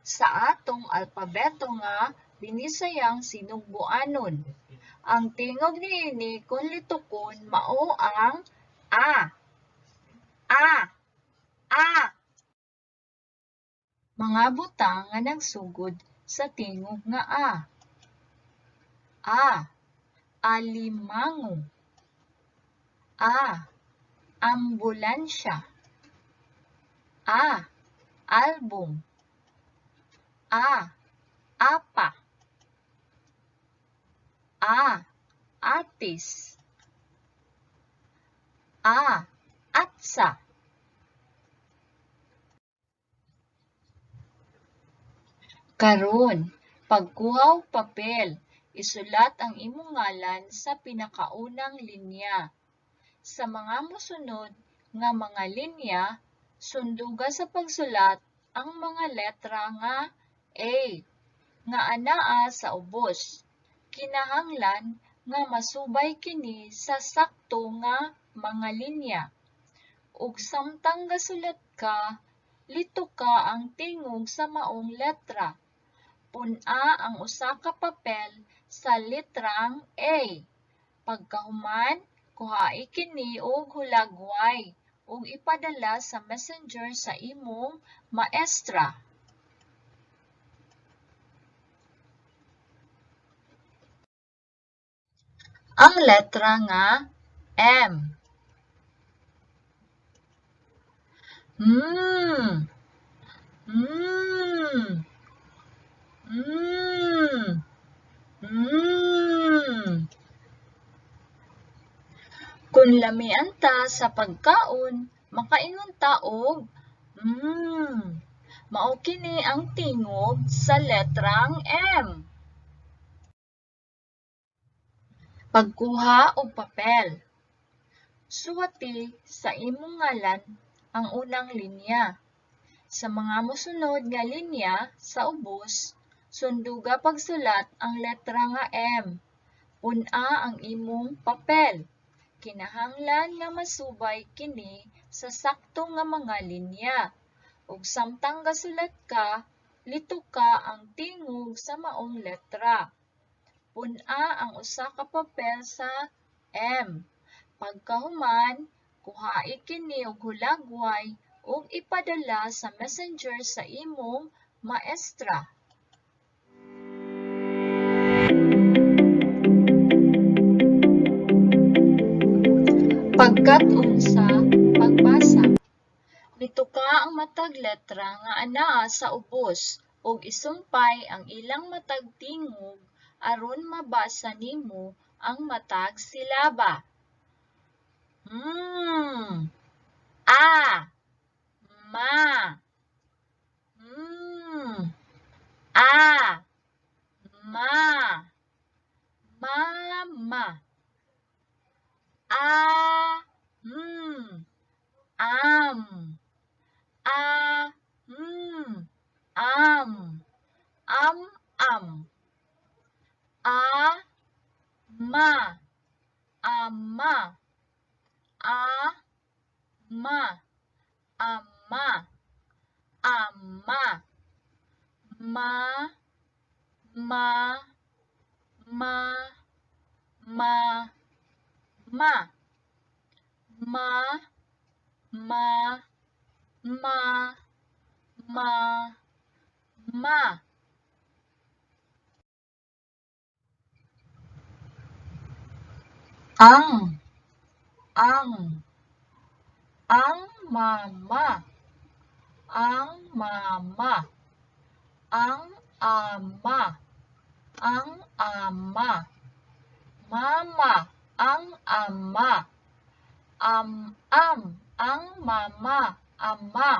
sa atong alpabeto nga Binisayang Sinugbuanon. Ang tingog niini kon litokon mao ang A. A. A. Mga butang nga nagsugod sa tingog nga A. A. Alimango. A. Ambulansya. A. Album. A. Apa. A. Atis. A. Atsa. Karon, pagkuha og papel, isulat ang imong ngalan sa pinakaunang linya. Sa mga mosunod nga mga linya, sunduga sa pagsulat ang mga letra nga A nga anaa sa ubos. Kinahanglan nga masubay kini sa sakto nga mga linya. Ug samtang gasulat ka, lituka ang tingog sa maong letra. Pun-a ang usa ka papel sa letrang A. Pagkahuman, kuhae kini og hulagway ug ipadala sa Messenger sa imong maestra. Ang letra nga M. M. M. M. M. Kun lamian ta sa pagkaon, makaingon ta og mm. Mao kini ang tingog sa letrang M. Pagkuha og papel. Suwati sa imong ngalan ang unang linya. Sa mga mosunod nga linya sa ubos, sunduga pagsulat ang letra nga M. Pun-a ang imong papel. Kinahanglan nga masubay kini sa sakto nga mga linya. Ug samtang gasulat ka, lituka ang tingog sa maong letra. Pun-a ang usa ka papel sa M. Pagkahuman, kuhae kini og hulagway ug ipadala sa Messenger sa imong maestra. Pagkat-on sa pagbasa. Lituka ang matag letra nga anaa sa ubos ug isumpay ang ilang matag tingog aron mabasa nimo ang matag silaba. M. A. Ma. M. A. Ma. Mama. A. M. Am. A. M. Am. Am. Am. A. Ma. Ama. A. Ma. Ama. Ama. Ma. Ma. Ma. Ma. Ma. Ma. Ma. Ma. Ma. Ma. Ang. Ang. Ang mama. Ang mama. Ang ama. Ang ama. Mama. Ang ama. Am-am. Ang mama. Ama.